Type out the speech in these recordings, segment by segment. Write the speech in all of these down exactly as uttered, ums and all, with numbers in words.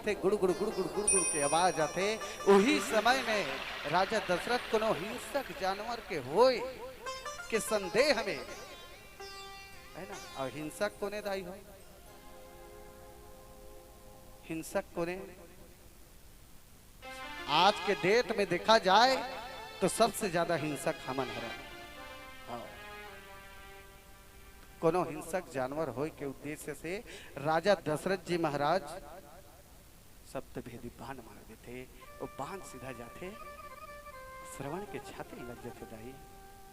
थे, गुड़ गुड़ गुड़ गुड़ गुड़ गुड़ के आवाज आथे। उही समय में राजा दशरथ कोनो हिंसक जानवर के होय के संदेह में, है ना? और हिंसक कोने दाई हो, हिंसक कोने? आज के डेट में देखा जाए तो सबसे ज्यादा हिंसक हमन हरन। हाँ। कोनो हिंसक जानवर होय के उद्देश्य से राजा दशरथ जी महाराज शब्द भेदी बाण मार देथे। वो बाण सीधा जाथे, श्रवण के छाती लग जाथे दाई।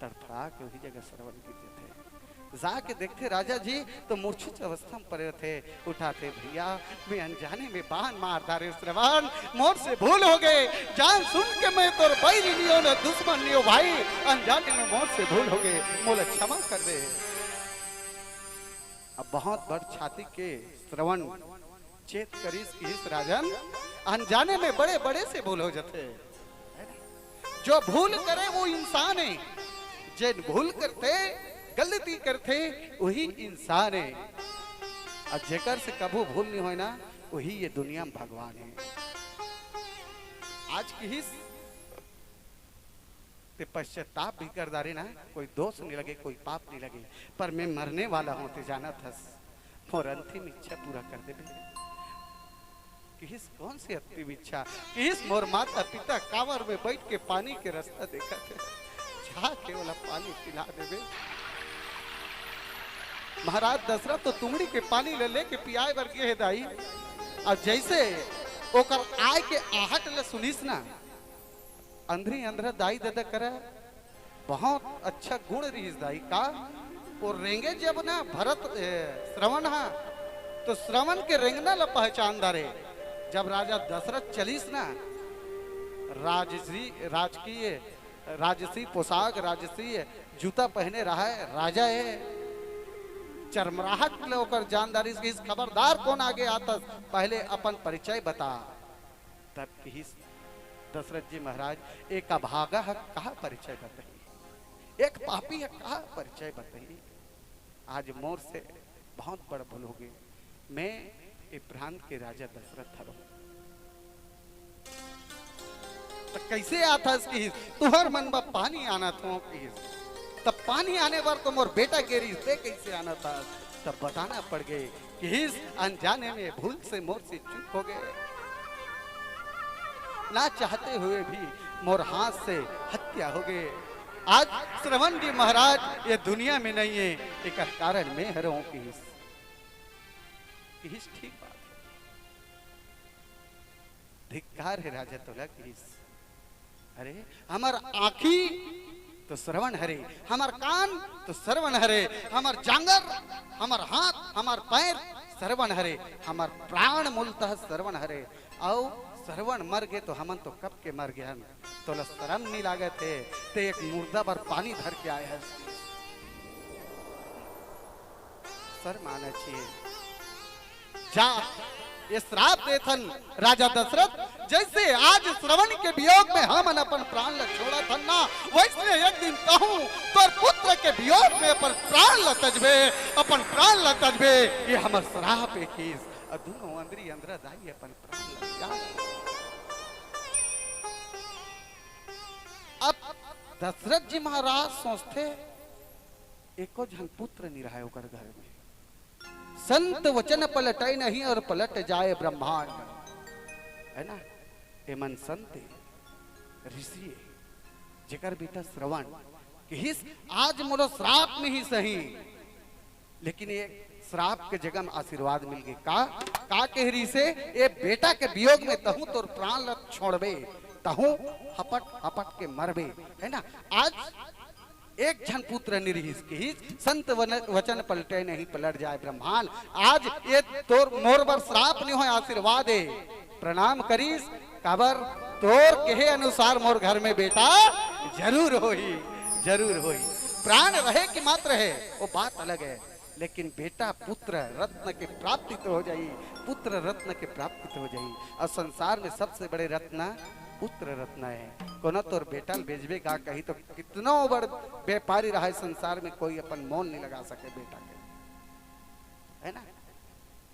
तड़फड़ा के वही जगह श्रवण गिर जाथे। जाके देखथे राजा जी तो मूर्छित अवस्था में पड़े रथे। उठाथे, "भैया, मैं अनजाने में बाण मार डारे श्रवण, मोर से भूल हो गए। जान सुन के मैं तोर बैरी नियो न दुश्मन नियो भाई, अनजाने में मोर से भूल हो गए, मोला क्षमा कर दे।" अब बहुत बड़ छाती के श्रवण चेत करिस, किहिस, "राजन, अनजाने में बड़े बड़े से भूल हो जाथे।" जो भूल करे वो इंसान है, जेन भूल करथे, गलती करथे, वही इंसान है। और जेकर से कभू भूल नहीं होय ना, वही ये दुनिया में भगवान है। आज किहिस ते पश्चाताप भी कर डारे ना, कोई दोष नहीं लगे, कोई पाप नहीं लगे, पर मैं मरने वाला हूँ, ते जानत हस, मोर अंतिम इच्छा पूरा कर देबे। किहिस, "कौन सी अंतिम इच्छा?" किहिस, "मोर माता पिता कांवर में बैठ के पानी के रास्ता देखत हे, जाके ओला पानी पिला देबे।" महाराज दशरथ तो तुमड़ी के पानी ले लेके पियाए बर गे हे दाई। अब जैसे ओकर आय के आहट ले सुनिस ना, अंधरी अंधरा दाई ददा करा बहुत अच्छा गुण रिहिस दाई का। वो रेंगे जब ना भरत, ए, श्रवण हा, तो श्रवण के रेंगना ला पहचान डारे। जब राजा दशरथ चलिस ना, राजसी, राजकीय, राजसी पोशाक, राजसी जूता पहने रहा है, राजा है, चरमराहट ले ओकर जान डारिस, किहिस, "खबरदार, कौन आगे आतस, पहले अपन परिचय बता।" तब किहिस दशरथ जी महाराज, "एक अभागा ह कहा परिचय बताही, एक पापी ह कहा परिचय बताही। आज मोर से बहुत बड़ भूल हो गई। मैं ए प्रांत के राजा दशरथ हरों।" "त कैसे आथस?" किहिस। "तुहर मन बर पानी आनत हों," किहिस। "तब पानी आने बर तो मोर बेटा गे रिहिस, ते कैसे आनत हस?" तब बताना पड़ गए, किहिस, "अनजाने में भूल से मोर से चूक हो गए, ना चाहते हुए भी मोर हाथ से हत्या हो गए। आज श्रवण जी महाराज ये दुनिया में नहीं है, एकर कारण मैं हरों," किहिस। किहिस, "ठीक बात है।" "धिक्कार हे राजा तोला," किहिस। "अरे, हमर आँखी तो श्रवण हरे, हमर कान तो श्रवण हरे, हमर जांगर, हमर हाथ, हमर पैर श्रवण हरे, हमर प्राण मूलतः श्रवण हरे। अउ श्रवण मर गे तो हमन तो कब के मर गे हन। तोला शरम नहीं लागत हे, ते एक मुर्दा बर पानी धर के आए हस।" शर्माना चाहिए। जा, ये श्राप देथन राजा दशरथ, जैसे आज श्रवण के वियोग में हमन अपन प्राण ल छोड़त हन ना, वैसने एक दिन तहूं तोर पुत्र के वियोग में अपन प्राण ल तजबे, अपन प्राण ल तजबे। ये हमर श्राप हे किहिस। अउ दुनों अंदरी अंदरा दाई अपन प्राण ल त्याग। अब दशरथ जी महाराज सोचथे, एको झन पुत्र नहीं रहा ओकर घर में। संत वचन पलटै नहीं और पलट जाए ब्रह्मांड, है ना? एमन संत हे, ऋषि हे, जेकर बेटा श्रवण किहिस, "आज मोरो श्राप में ही सही, लेकिन ये श्राप के जगह में आशीर्वाद मिल गए।" का, का कह रही से, "ये बेटा के वियोग में तहूं तोर प्राण ल छोड़बे, तहूं हपट हपट के मरबे," है ना? आज एक झन पुत्र निरहिस किहिस, संत वन-, वचन पलटे नहीं, पलट जाए ब्रह्मांड। आज ये तोर मोर बर श्राप नहीं होय, आशीर्वाद हे। प्रणाम करिस, काबर तोर कहे अनुसार मोर घर में बेटा जरूर होही, जरूर होही। प्राण रहे कि मत रहे, वो बात अलग हे, लेकिन बेटा पुत्र रत्न के प्राप्ति तो हो जाही, पुत्र रत्न के प्राप्ति तो हो जाही। अउ संसार में सबसे बड़े रत्न पुत्र रत्न हे। कोनो तोर बेटा ल बेचबे का कही तो कितनो बड़ व्यापारी रहा हे संसार में, कोई अपन मोल नहीं लगा सके बेटा के, है ना?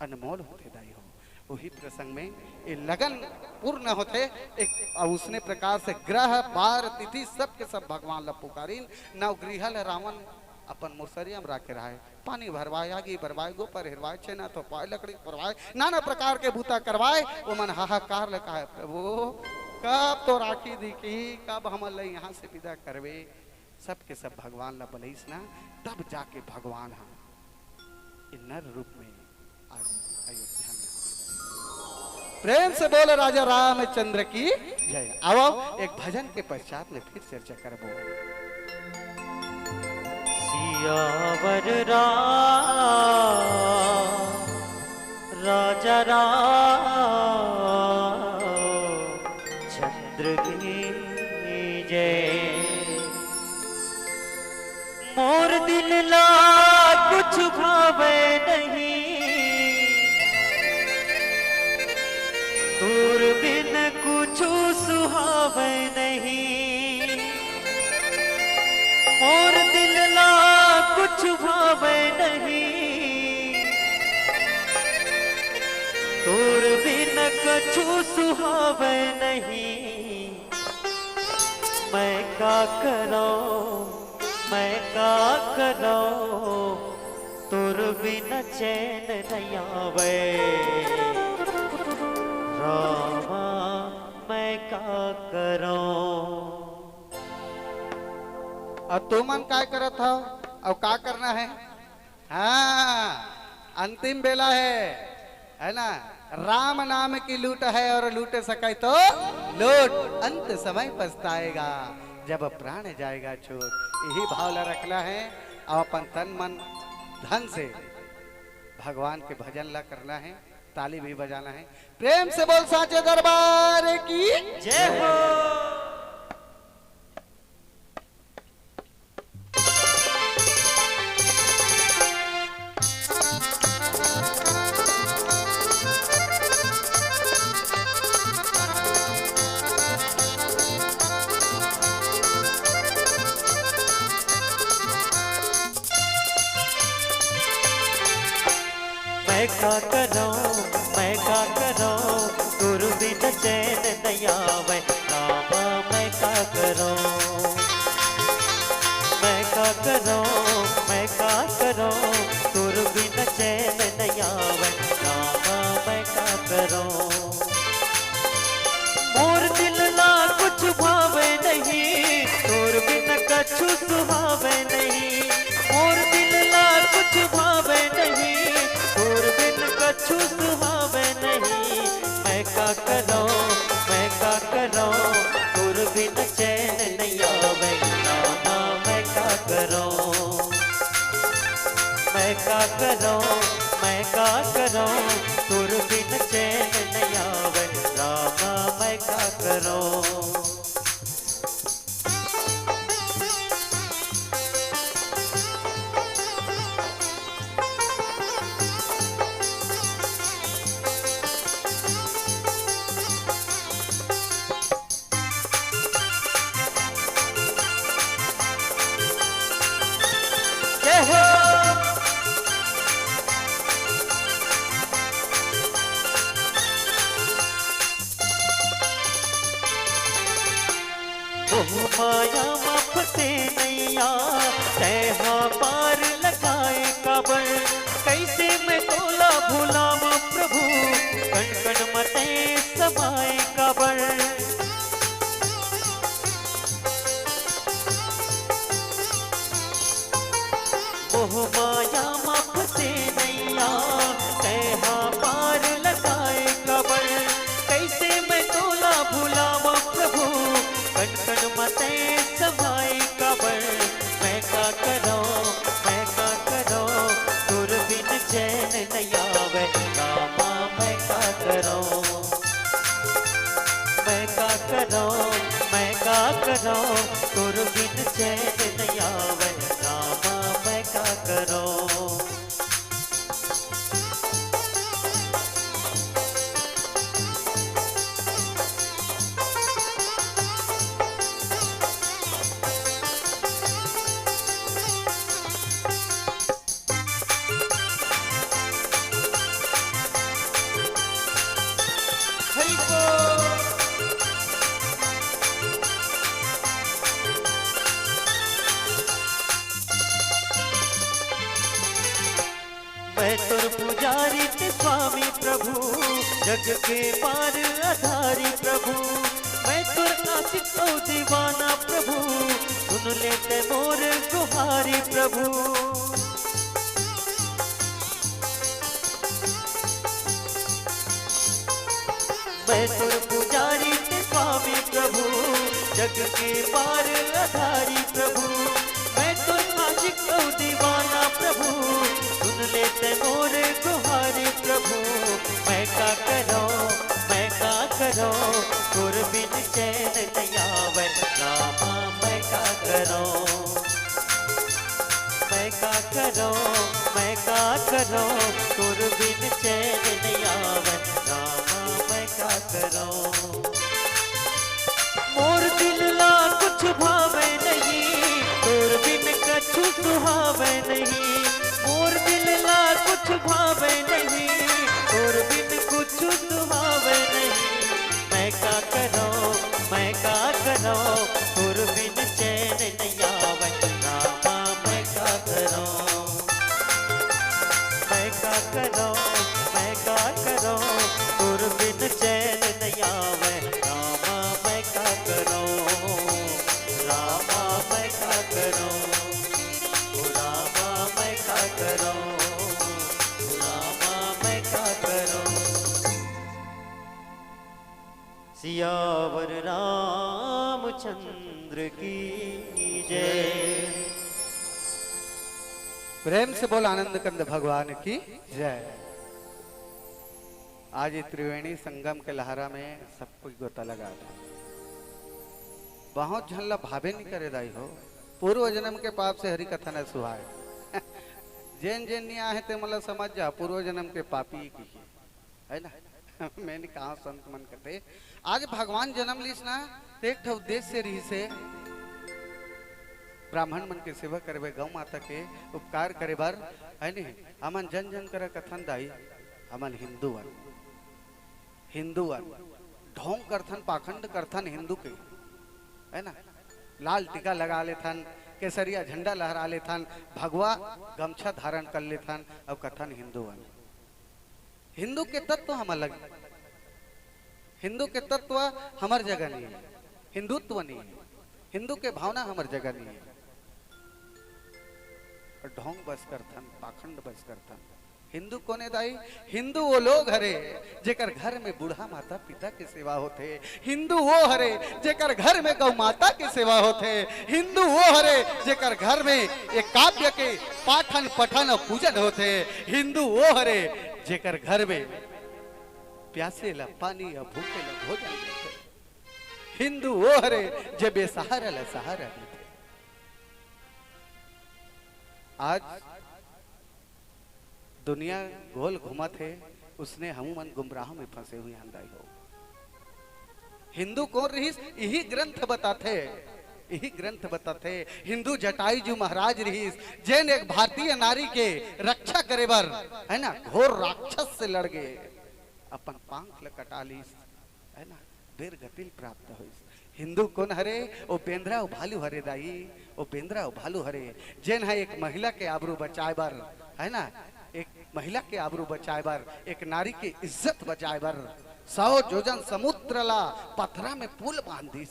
अनमोल होथे दाई हो। वही प्रसंग में ये लगन पूर्ण होथे। एक, अउ उसने प्रकार से ग्रह, बार, तिथि, सब के सब भगवान ला पुकारिन। नवग्रह ल रावण अपन मुसरिया म राखे रहाय, पानी भरवाय, आगी भरवाय, गोबर हेरवाय, छेना थोपवाय, लकड़ी परवाय, नाना प्रकार के बूता करवाय। ओमन हाहाकार ले कहाय, "प्रभु, कब तोर आँखी दिखही, कब हमन ला यहाँ से विदा करबे?" सब के सब भगवान ला बलइस ना, तब जाके भगवान ह ये नर रूप में आज अयोध्या में। प्रेम से बोल राजा रामचंद्र की जय। आओ, एक भजन के पश्चात में फिर चर्चा करबो। सियावर राम राजा राम चंद्र की जय। मोर दिल ला कुछ भावे नहीं, तोर बिन कुछ सुहावे नहीं। मोर दिल ला कुछ भावे नहीं, तोर बिन कछु सुहावे नहीं। मैं का करो, मैं का करो, तोर बिन चैन नहीं आवे। रामा, मैं का करो। अउ तुमन काय करत हव? अउ का करना है? हाँ, अंतिम बेला है, है ना? राम नाम की लूट है और लूट सके तो लूट, अंत समय पछताएगा जब प्राण जाएगा छूट। यही भाव ला रखना है और अपन तन मन धन से भगवान के भजन ला करना है, ताली भी बजाना है। प्रेम से बोल सांचे दरबार की जय हो। मैं का करो, मैं का करो, तोर बिन चैन नहीं आवे। रामा, मैं का करो, मैं का करो, मैं का करो, तोर बिन चैन नहीं आवे। रामा, मैं का करो। मोर दिल ला कुछ भावे नहीं, तोर बिन कछु सुहावे नहीं। मोर दिल ला कुछ भावे नहीं, तोर बिन कछु सुहावे नहीं। मैं का करो, मैं का करो, तोर बिन चैन नहीं आवे। रामा, मैं का करो, मैं का करो, मैं का करो, तोर बिन चैन नहीं आवे। रामा, मैं का करो। जय हो। मोह माया म फंसे नैया, तैं हा पार लगाए काबर। कैसे मैं तोला भुलाम प्रभु, कण कण म तैं समाए काबर। मोह माया म फंसे नैया, तैं हा पार लगाए काबर। कैसे मैं तोला भुलावं प्रभु, कण कण म तैं समाए काबर। मैं का करौं, मैं का करौं, तोर बिन चैन नइ आवै। रामा, मैं का करौं, मैं का करौं, मैं का करौं, तोर बिन चैन नइ आवै। रामा, मैं का करौं। प्रभु, जग के पार आधारी प्रभु, मैं तोर आशिक अउ दीवाना प्रभु, सुन ले तैं मोर गुहारी प्रभु। मैं तोर पुजारी तैं स्वामी प्रभु, जग के पार आधारी प्रभु, मैं तोर आशिक अउ दीवाना प्रभु, सुन ले तैं मोर गुहारी प्रभु। मैं का करौं, मैं का करौं, तोर बिन चैन नइ आवय रामा, मैं का करौं। मैं का करौं, मैं का करौं, तोर बिन चैन नइ आवय रामा, मैं का करौं। मोर दिल ला कुछ भावय नहीं, तोर बिन कछु सुहावय नहीं। मोर दिल ला कुछ भावय नहीं, तोर बिन कुछ सुहावय नहीं। मैं का करौं, मैं का करौं, तोर बिन चैन नइ आवय रामा, मैं का करौं। मैं का करौं, मैं का करौं, तोर बिन चैन नइ आवय रामा, मैं का करौं। रामा, मैं का करौं, ओ रामा, मैं का करौं, ओ रामा, मैं का करौं। सियावर रामचंद्र की जय। प्रेम से बोल आनंद कंद भगवान की जय। आज ये त्रिवेणी संगम के लहरा में सब कोई गोता लगा था। बहुत झन ला भावे नहीं करे दाई हो, पूर्व जन्म के पाप से हरि कथा न सुहाए। जेन जेन नहीं आहे ते मतलब समझ जा, पूर्व जन्म के पापी की है ना। मैंने कहा संत मन कथे, आज भगवान जन्म लीस ना, ते एक ठो उद्देश्य रहिसे, ब्राह्मण मन के सेवा करबे, गौ माता के उपकार करे बर, है नहीं? हमन जन जन करा कथन दाई, हमन हिंदू हन, हिंदू हन, ढोंग करथन, पाखंड करथन हिंदू के, है ना? लाल टीका लगा लेथन, केसरिया झंडा लहरा लेथन, भगवा गमछा धारण कर लेथन, अउ कथन हिंदू हन। हिंदू के तत्व हमर लगे, हिंदू के तत्व हमर जगह नहीं है, हिंदुत्व नहीं है, हिंदू के भावना हमर जगह नहीं है। ढोंग बस करथन, पाखंड बस करथन। हिंदू कोन ए दाई? हिंदू वो लोग हरे जेकर घर में बूढ़ा माता पिता के सेवा होथे। हिंदू वो हरे जेकर घर में गौ माता के सेवा होथे। हिंदू वो हरे जेकर घर में ये काव्य के पाठन पठन अउ पूजन होथे। हिंदू वो हरे जेकर घर में प्यासे ला पानी अउ भूखे ला भोजन देथे। हिंदू वो हरे जे बेसहारा ला सहारा देथे। आज दुनिया गोल घूमत हे, उसने हमू मन गुमराह में फंसे हुए हन दाई हो। हिंदू कोन रहिस? इही ग्रंथ बताथे, इही ग्रंथ बताथे। हिंदू जटायु जी महाराज रहिस, जेन एक भारतीय नारी के रक्षा करे बर, है ना, घोर राक्षस से लड़ गे, अपन पांख ल कटा लीस, है ना, वीर गति ल प्राप्त होइस। हिंदू कोन हरे? ओ बेंदरा ओ भालू हरे दाई, ओ बेंदरा ओ भालू हरे, जेन ह एक महिला के आबरू बचाए बर, है ना, एक महिला के आबरू बचाए बर, एक नारी के इज्जत बचाए बर सौ जोजन समुद्र ला पथरा में पुल बांध दिस।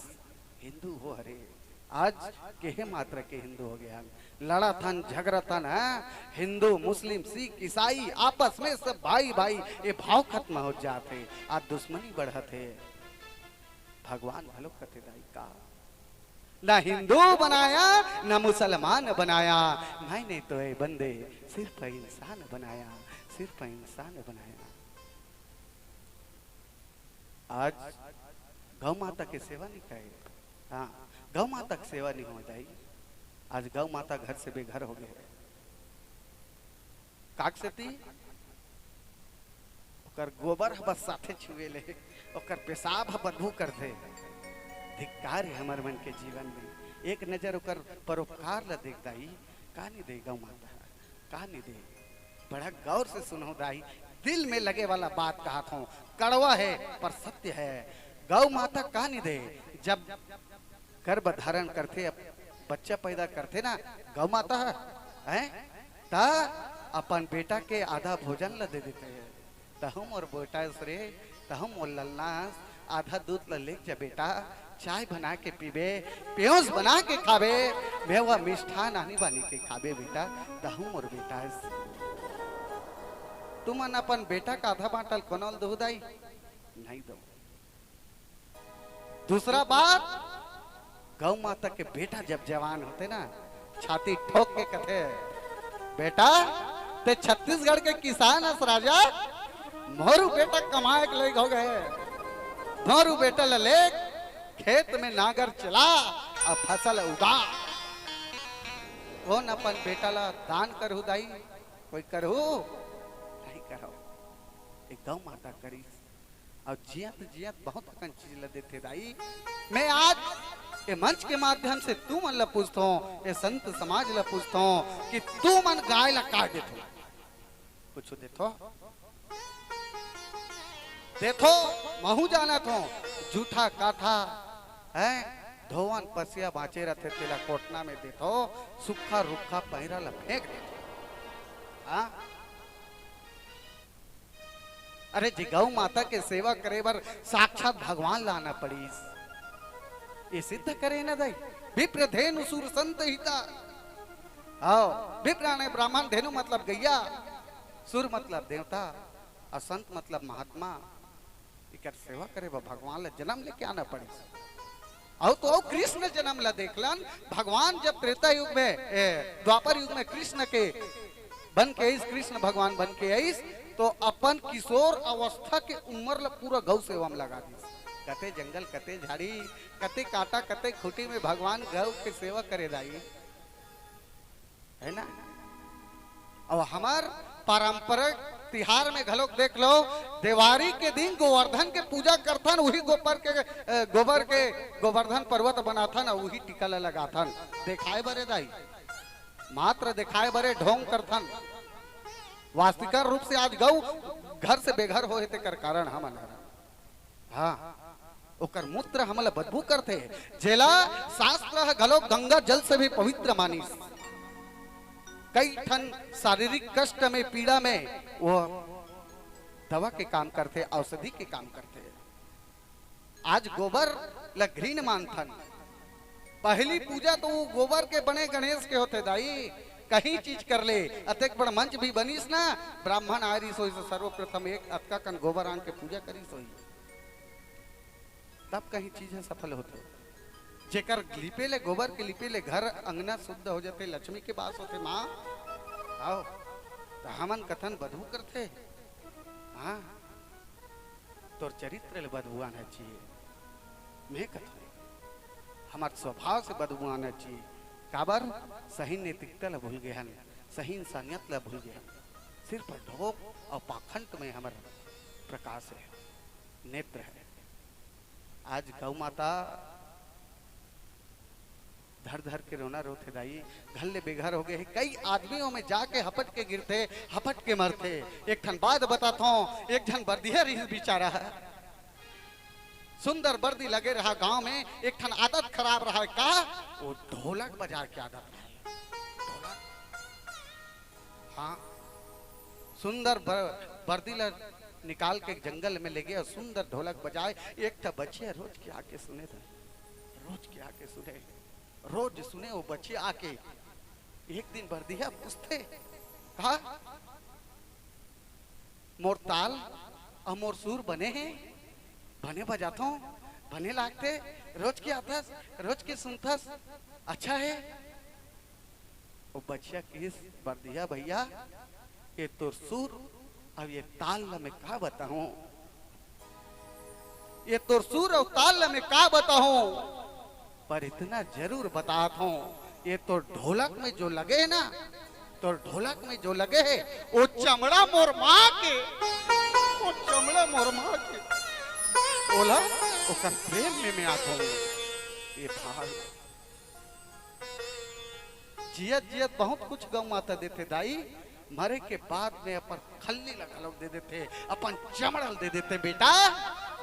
हिंदू हो हरे, आज केहे मात्रा के हिंदू हो गए हन, लड़त हन, झगड़त हन, हैं? हिंदू, मुस्लिम, सिख, ईसाई आपस में सब भाई भाई, ये भाव खत्म हो जात हे, आज दुश्मनी बढ़त हे। भगवान घलो कथे दाई का, ना हिंदू बनाया, ना मुसलमान बनाया, मैंने तो ए बंदे सिर्फ इंसान बनाया, सिर्फ इंसान बनाया। आज गौ माता के सेवा नहीं करे, हाँ, गौ माता के सेवा नहीं हो दाई। आज गौ माता घर से बेघर हो गए। काक सेती ओकर गोबर ह बस साथे छुए ले, ओकर पेशाब ह बदबू करथे। धिक्कार हे हमर मन के जीवन में। एक नजर ओकर परोपकार ल देख दाई, का नहीं दे गौ माता, का नहीं दे? बड़ा गौर से सुनो दाई, दिल में लगे वाला बात कहत हों, कड़वा हे पर सत्य हे। गौ माता का नहीं दे? जब गर्भ धारण करथे, अब बच्चा पैदा करथे ना गौ माता ह, हैं, त अपन बेटा के आधा भोजन ल दे देथे। तहूँ मोर बेटा अस रे, तहूँ मोर ललना अस। आधा दूध ल लेग जा बेटा, चाय बना के पीबे, पेउस बना के खाबे, मेवा मिष्ठान आनी बानी के खाबे बेटा, तहूँ मोर बेटा अस। तुमन अपन बेटा के आधा बाँटा ल कोनो ल दुहू दाई? नहीं दो। दूसरा बात, गौ माता के बेटा जब जवान होथे ना, छाती ठोक के कथे, "बेटा, तें छत्तीसगढ़ के किसान अस राजा, मोरू बेटा कमाए के लइक हो गे, मोरू बेटा ल लेग खेत में नांगर चला अउ फसल उगा।" कोन अपन बेटा ल दान करहू दाई? कोई करहू? नहीं करव। ए गौ माता करिस। अउ जियत जियत बहुत अकन चीज ल देथे दाई। मैं आज ए मंच के माध्यम से तुमन ल पूछथों, ए संत समाज ल पूछथों कि तुमन गाय ल का देथो? कुछु देथो? देथो, महूँ जानत हों, जूठा काठा, हैं, धोवन पसिया बाँचे रथे, तेला कोटना में देथो, सुक्खा रुक्खा पैरा ल फेंक देथो। हाँ? अरे जी, गौ माता के सेवा करे बर साक्षात भगवान ल आना पड़िस। ये सिद्ध करे न दाई, विप्र धेनु सुर संत हिता। आओ, विप्र आने ब्राह्मण, धेनु मतलब गैया, सुर मतलब देवता, अउ संत मतलब महात्मा। एकर सेवा करे बर भगवान ल जन्म लेके आना पड़िस। अउ तो अउ कृष्ण जन्म ल देख लन। भगवान जब त्रेता युग में, ए, द्वापर युग में कृष्ण के बन के आइस, कृष्ण भगवान बन के आइस, तो अपन किशोर अवस्था के उम्र ल पूरा गौ सेवा में लगा दिस। कते जंगल, कते झाड़ी, कते कांटा, कते खूंटी में भगवान गौ के सेवा करे दाई। है ना? अब हमर पारंपरिक तिहार में घलोक देख लो, देवारी के दिन गोवर्धन के पूजा करथन, उही गोबर के, अ, गोबर के गोवर्धन पर्वत बनाथन अउ उही टीका ल लगाथन, देखाए बरे दाई, मात्र देखाए बरे ढोंग करथन। वास्तविक रूप से आज गौ घर से बेघर होए हे, तेकर कारण हमन हरन। हाँ, ओकर मूत्र हमला बदबू करथे, जेला शास्त्र ह घलो गंगा जल से भी पवित्र मानिस। कई ठन शारीरिक कष्ट में, पीड़ा में वो दवा के काम करथे, औषधि के काम करथे। आज गोबर ल घृण मानथन, पहली पूजा तो वो गोबर के बने गणेश के होथे दाई। कहीं चीज कर ले, अतेक बड़ मंच भी बनिस ना, ब्राह्मण आय रिस होइस, सर्वप्रथम एक अतका कन गोबर आन के पूजा करिस होही, तब कहीं चीज ह सफल होथे। जेकर लिपे ले, गोबर के लिपे ले घर अंगना शुद्ध हो जाथे, लक्ष्मी के वास होथे माँ। आओ, त हमन कथन बदबू करथे। हाँ, तोर चरित्र ले बदबू आना चाहिए। मैं कथों, हमर स्वभाव से बदबू आना चाहिए। काबर? सही नैतिकता ल भूल गे हन, सही इंसानियत ल भूल गे हन। सिर्फ ढोंग अउ पाखंड में हमर प्रकाश है, नेत्र है। आज गौ माता धर धर के रोना रोथे दाई, घर ले बेघर हो गे हे। कई आदमी ओमे जाके हपट के गिरथे, हपट के मरथे। एक ठन बात बताथों, एक झन बरदिहा रिहिस बिचारा, सुंदर बरदी लगे रहा गांव में, एक ठन आदत खराब रहा का, वो ढोलक बजाए के आदत रहा। ढोलक। हाँ, सुंदर बर-, बरदी ला निकाल के जंगल में ले गे अउ सुंदर ढोलक बजाए। एक ठा बछिया रोज के आके सुने था, रोज के आके सुने, रोज सुने वो बछिया आके। एक दिन बरदिहा पूछथे, "का मोर ताल अउ मोर सुर बने हे? बने बजाथों, बने लागथे, रोज के आथस, रोज के सुनथस, अच्छा हे?" ओ बछिया किहिस, "बरदिहा भैया, ये तोर सुर अउ ये ताल ल मैं का बताहूँ? ये तोर सुर अउ ताल ल मैं का बताहूँ? पर इतना जरूर बतात हूँ, ये तोर ढोलक में जो लगे हे ना, तोर ढोलक में जो लगे हे, वो चमड़ा मोर माँ के, वो चमड़ा मोर माँ के, ओला, ओकर प्रेम में मैं आत हूँ।" ये भाई, जियत जियत बहुत कुछ गौ माता देथे दाई, मरे के बाद में अपन खल्ली ला घलोक दे देथे, अपन चमड़ा ल दे देथे। बेटा,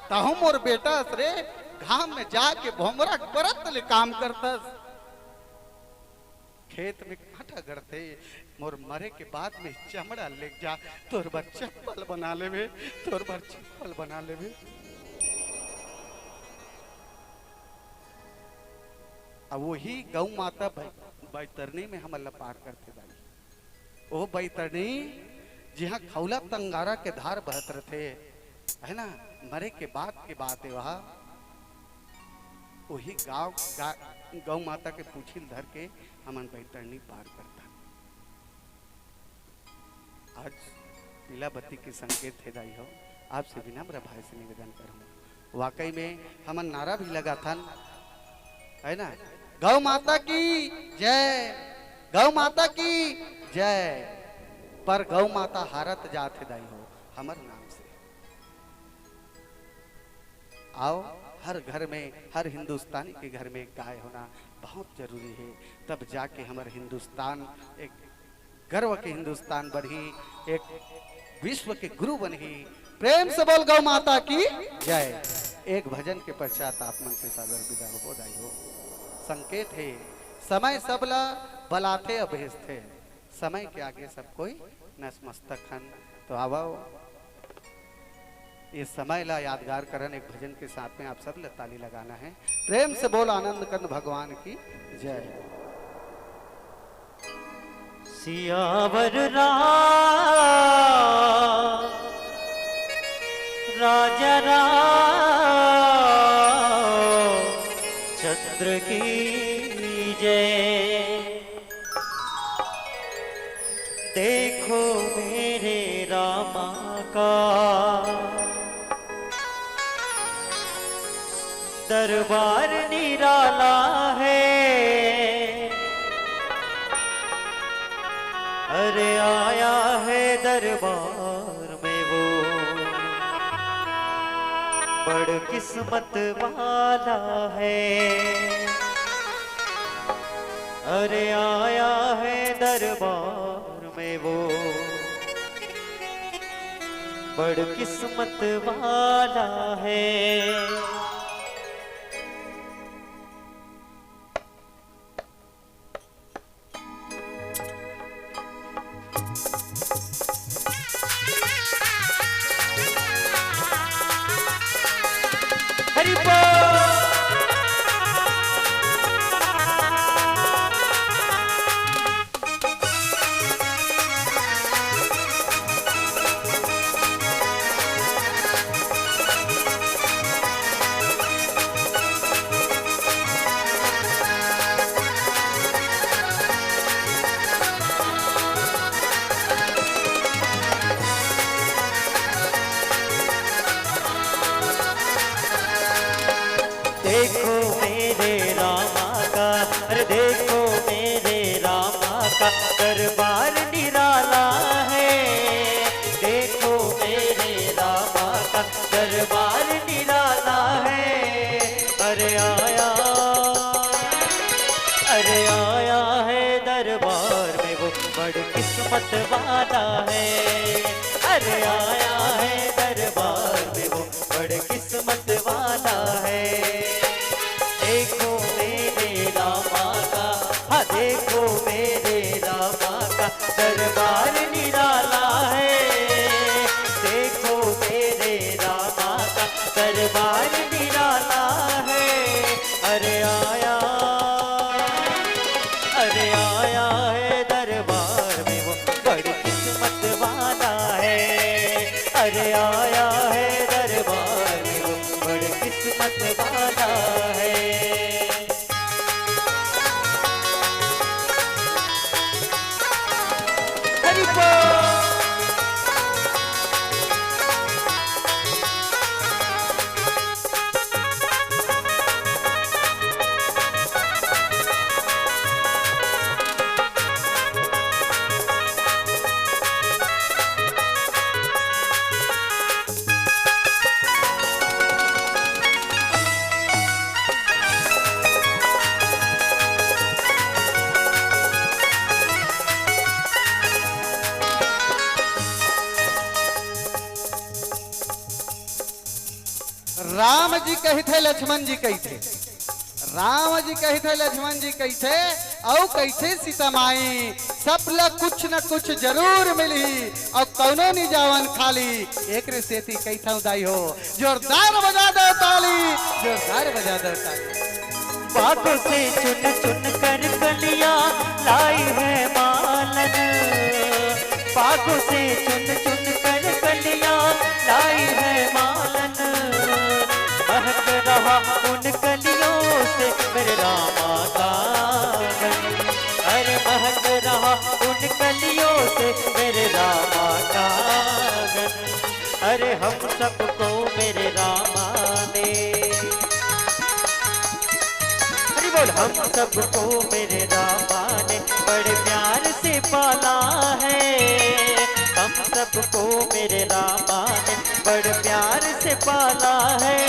तहूँ मोर बेटा अस रे, घाम में जाके भोमरा के बरत ले काम करथस। खेत में कांटा गड़थे, मोर मरे के बाद में चमड़ा लेग जा, तोर बर चप्पल बना लेबे, तोर बर चप्पल बना लेबे। अब वही गौ माता बै-, बैतरनी में हमन ला पार करथे दाई। ओ बैतरनी, जिहाँ खौला तंगारा के धार बहत रथे, है ना, मरे के बाद के बात है वह। वही गाँव गा-, गौ माता के पूछी ल धर के हमन बैतरनी पार करथन। आज पीला बत्ती के संकेत हे दाई हो, आपसे विनम्र भाव से निवेदन करहूँ, वाकई में हमन नारा भी लगाथन, है ना, गौ माता की जय, गौ माता की जय, पर गौ माता हारत जात हे दाई हो हमर नाम से। आओ, हर घर में, हर हिंदुस्तानी के घर में एक गाय होना बहुत जरूरी है, तब जाके हमर हिंदुस्तान एक गर्व के हिंदुस्तान बनही, एक विश्व के गुरु बनही। प्रेम से बोल गौ माता की जय। एक भजन के पश्चात आप मन से सादर विदा होबो दाई हो। संकेत है, समय सबला बलाथे अभेजथे, समय के आगे सब कोई नतमस्तक हन। तो आवो, ये समय ला यादगार करन एक भजन के साथ में आप सब ला ताली लगाना है। प्रेम से बोल आनंद कंद भगवान की जय। सियावर राम राजा रामचंद्र की जय। देखो मेरे रामा का दरबार निराला है। अरे आया है दरबार में वो बड़ किस्मत वाला है। अरे आया है दरबार में वो बड़ किस्मत वाला है। हरि बोल। देखो मेरे रामा का, अरे देखो मेरे रामा का दरबार निराला है। देखो मेरे रामा का दरबार निराला है। अरे आया, अरे आया है दरबार में वो बड़ किस्मत वाला है। अरे आया है दरबार में वो बड़ किस्मत वाला है। देखो मेरे रामा का, हाँ देखो मेरे रामा का दरबार निराला है। देखो मेरे रामा का दरबार निराला है। अरे आया, अरे आया है दरबार में वो बड़ किस्मत वाला है। अरे आया है दरबार में वो बड़ किस्मत वाला है। हरि बोल। राम जी कहिथे, लक्ष्मण जी कहिथे, राम जी कहिथे, लक्ष्मण जी कहिथे, अउ कइसे सीता माई, सब ला कुछ न कुछ जरूर मिलही, अउ कउनो नि जावन खाली। एकरे सेती कहिथंव दाई हो, जोरदार बजा दव ताली, जोरदार बजा दव ताली। बागों से चुन चुन कर कलियां लाई है मालन, बागों से चुन चुन कर कलियां लाई है मालन। महक रहा उन कलियों से मेरे रामा का आंगन। अरे महक रहा उन कलियों से मेरे रामा का आंगन। अरे हम सबको मेरे रामा ने, अरे बोल, हम सबको मेरे रामा ने बड़े प्यार से पाला है। हम सबको मेरे रामा ने बड़े प्यार से पाला है।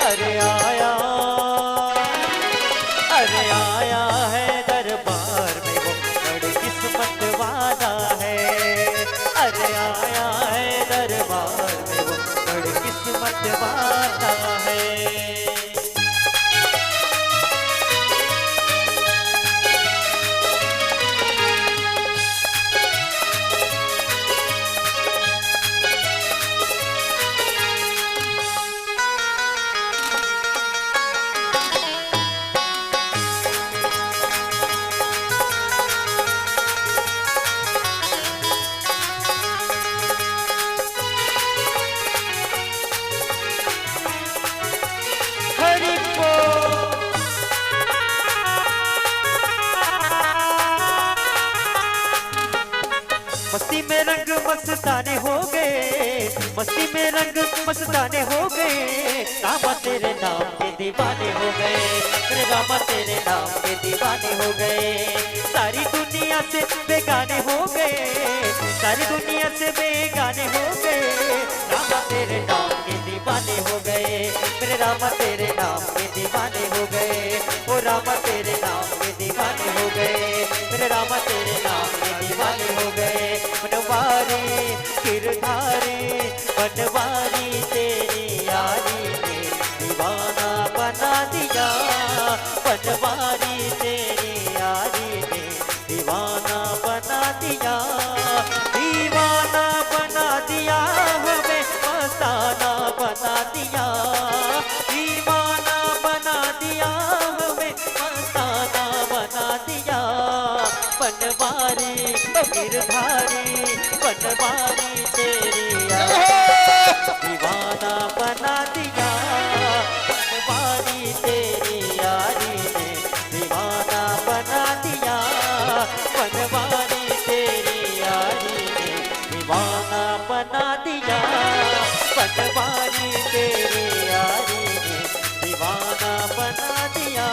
अरे आया, अरे आया है दरबार में वो, बड़ी किस्मत वाला है। अरे आया है दरबार में वो, बड़ी किस्मत वाला है। हरि बोल। मस्ती में रंग मस्ताने हो गए, मस्ती में रंग मस्ताने हो गए। रामा तेरे नाम के दीवाने हो गए, मेरे रामा तेरे नाम के दीवाने हो गए। सारी दुनिया से बेगाने हो गए, सारी दुनिया से बेगाने हो गए। रामा तेरे नाम के दीवाने हो गए, मेरे रामा तेरे नाम के दीवाने हो गए। ओ रामा तेरे नाम के दीवाने हो गए, मेरे रामा तेरे नाम के दीवाने हो गए। बनवारी गिरधारी बनवारी तेरी यारी ने दीवाना बना दिया, बनवारी तेरी यारी ने दीवाना बना दिया, दीवाना बना दिया, हमें मस्ताना बना दिया, दीवाना बना दिया, हमें मस्ताना बना दिया। बनवारी ओ गिरधारी बनवारी तेरी यारी दीवाना बना दिया। बनवारी तेरी यारी ने दीवाना बना दिया। बनवारी तेरी यारी ने दीवाना बना दिया। बनवारी तेरी यारी ने दीवाना बना दिया।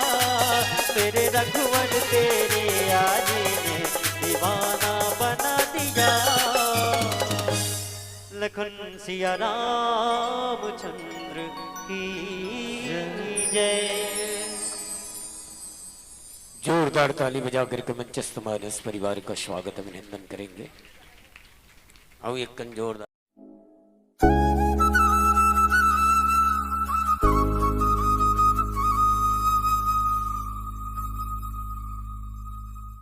मेरे रघुवर तेरी यारी ने दीवाना बना दिया। लखन सिया रामचंद्र की जय। जोरदार ताली बजा करके मंचस्थ मानस परिवार का स्वागत अभिनंदन करेंगे। अउ एक कन जोरदार